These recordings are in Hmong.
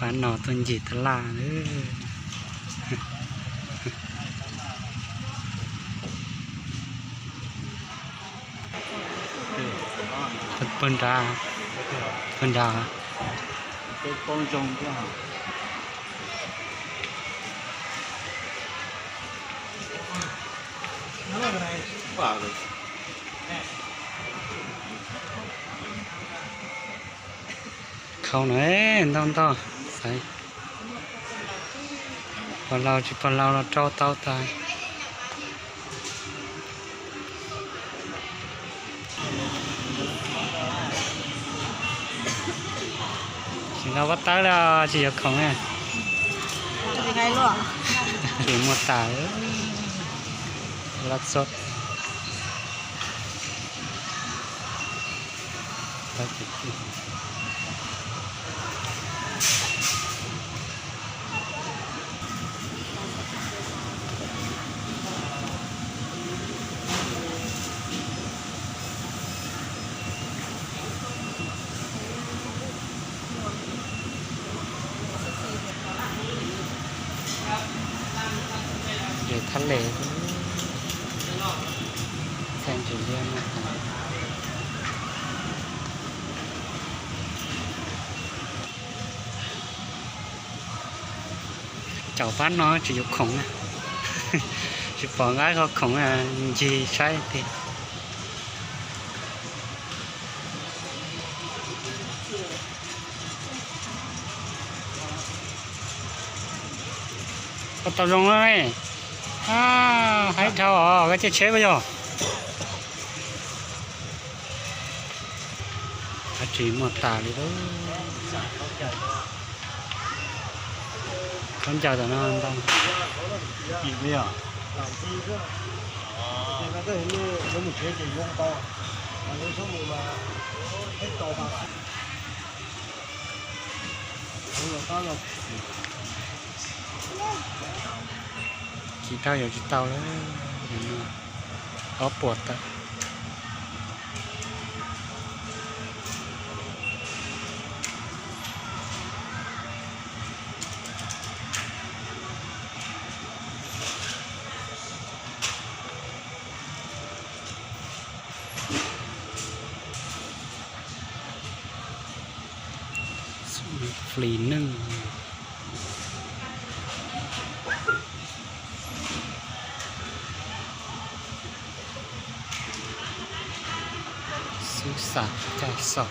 Pab no tuaj ncig tab laj lawm. Puag nrad, puag nrad. Khau na, ntau ntau, xaiv pog laus tsis pog laus los rau tau tas. Tsis nqa pob tawb li, tsis yuav khoom na. Tsis muaj tas. Lab xoj. Ces thab les, txhaj ntsis liab no. Caum pab no tsis yuav khoom na, tsis pom nqa qhov khoom, ncig saib tiag. Ua tau zoo no ne. Haib dhau os, koj caij tsheb puas yog? Dab tsi muaj tas li lauj. Khaub ncaws tam no ntau. Tsis tau yuav tsis tau lawm. Ob puas tawm. Flis neej. Xub xam caj xom.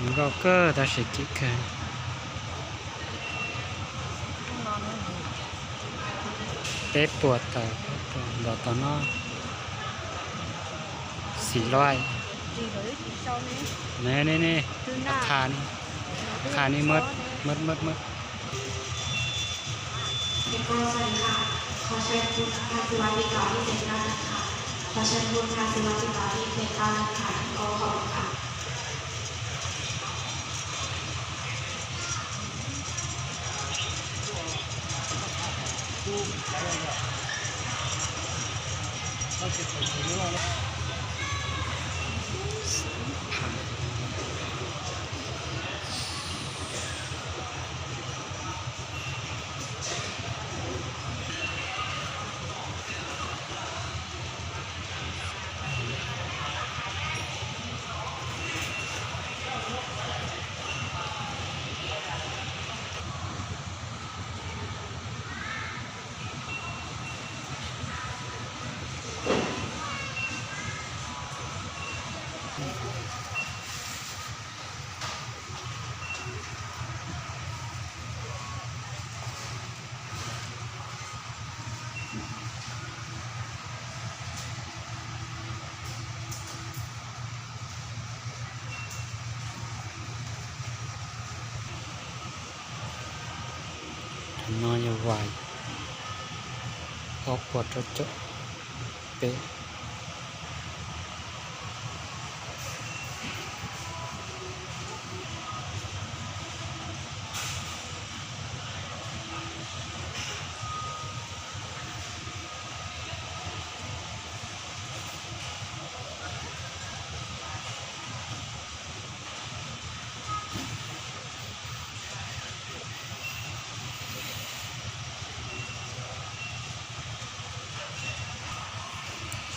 Nkauj kawg tab sis kim kawg. Peb puas tawm, peb puas nkaus tau no. Xim loj. Ne ne ne, qha ne, qha ne, mab mab mab. ขอเชิญคุณพาสุวัสดิ์ติดต่อที่เซ็นทรัลเลยค่ะ ขอเชิญคุณพาสุวัสดิ์ติดต่อที่เซ็นทรัลเลยค่ะ ขอบคุณค่ะ Tus no yog vais, ob puas rau caum peb.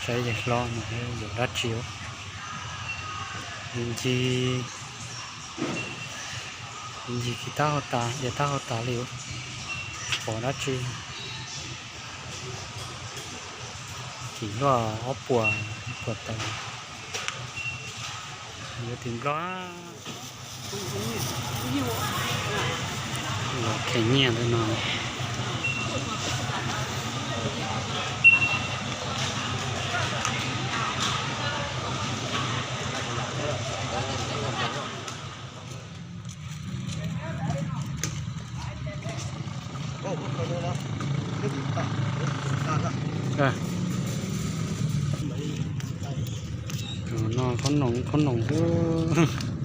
Peb yawg hlob no yuav dab tsi? Ncig, ncig kiv tab hau tas, ya tab hau tas li, pom dab tsi? Kiv luaj ob puas, ib puas tawm. Yuav tim Nplog. Los khev nyiaj ntawm no. No khob noom, khob noom xwb.